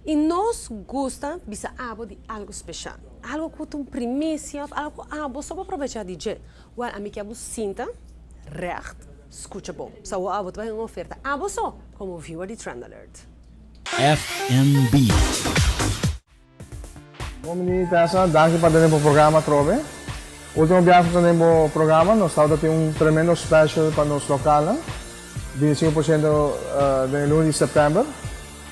Y nos gusta bisa abo di algo special. Algo cu ta un primicia of algo cu abo so por aprovecha di dje. Well, ami kier bo sinta recht, scucha bon. Pasobra awor abo ta bay un oferta abo so como viewer di Trend Alert. FNB. Bon bini Tessa, danki pa tene bo programa atrobe. Ultimo biaha cu tene bo programa nos tabata tin un tremendo special pa nos localnan, 25% den e luna di september.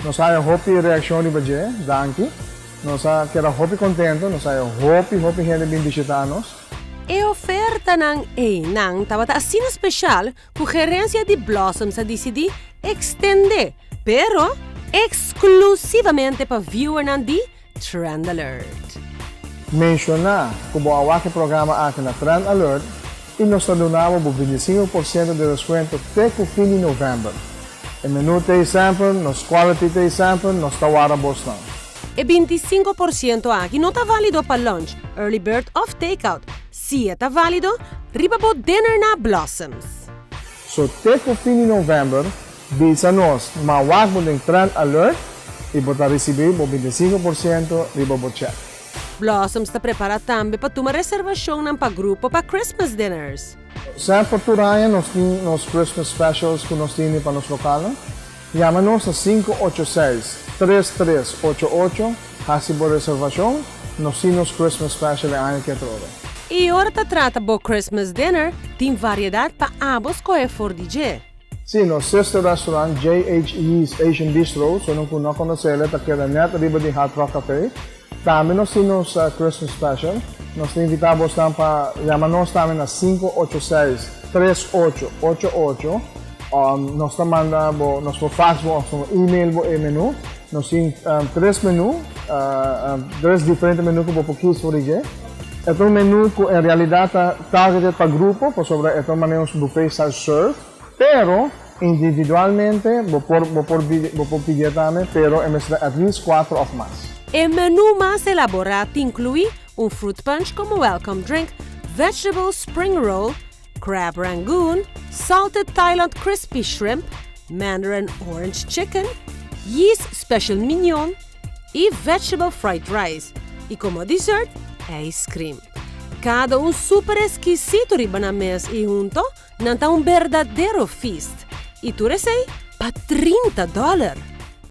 Nos a haya hopi reaccion riba dje, danki. Nos a keda hopi contento, nos a haya hopi hopi hende bin bishita nos. E ofertanan einan tabata asina special cu gerencia di Blossoms a dicidi extende, pero exclusivamente pa viewernan di Trend Alert. Menciona cu bo a wak e programa aki na Trend Alert y nos ta duna bo bo 25% di descuento te cu fin di november. E menu ta ei semper, nos quality ta ei semper, nos ta warda bosnan. E 25% aki no ta valido pa lunch, early bird of takeout. Si e ta valido riba bo dinner na Blossoms. So te cu fin di november, bisa nos ma wak bo den Trend Alert y bo ta ricibi bo 25% riba bo check. Blossoms ta prepara tambe pa tuma reservacionnan pa grupo pa Christmas dinners. Semper tur aña nos tin nos Christmas specials cu nos tini pa nos localnan. Yama nos na 586-3388, haci bo reservacion, nos tin nos Christmas special e aña aki atrobe. Y ora ta trata bo Christmas dinner, tin variedad pa abo scohe for di dje. Sí, nos sister restaurant JH Yee's Asian Bistro, so no cu no conocele, ta keda net riba di Hard Rock Cafe. Tambe nos tin nos Christmas special. Nos ta invita bosnan pa yama nos tambe na 586-3888. Nos ta manda bo, nos por fax bo of email bo e menu. Nos tin tres menu, tres diferente menu cu bo por kies for di dje. E ta un menu cu en realidad ta targeted pa grupo, pasobra e ta un manera un buffet style serve, pero individualmente bo por bo por bo por pidié tambe, pero e mester ta at least cuatro of mas. E menu mas elaborá ta incluí un fruit punch como welcome drink, vegetable spring roll, crab rangoon, salted Thailand crispy shrimp, mandarin orange chicken, yeast special mignon y vegetable fried rice, y como dessert, ice cream. Cada un super exquisito riba nan mes y hunto nan ta un berdadero feast. Y tur esey pa 30 dollar.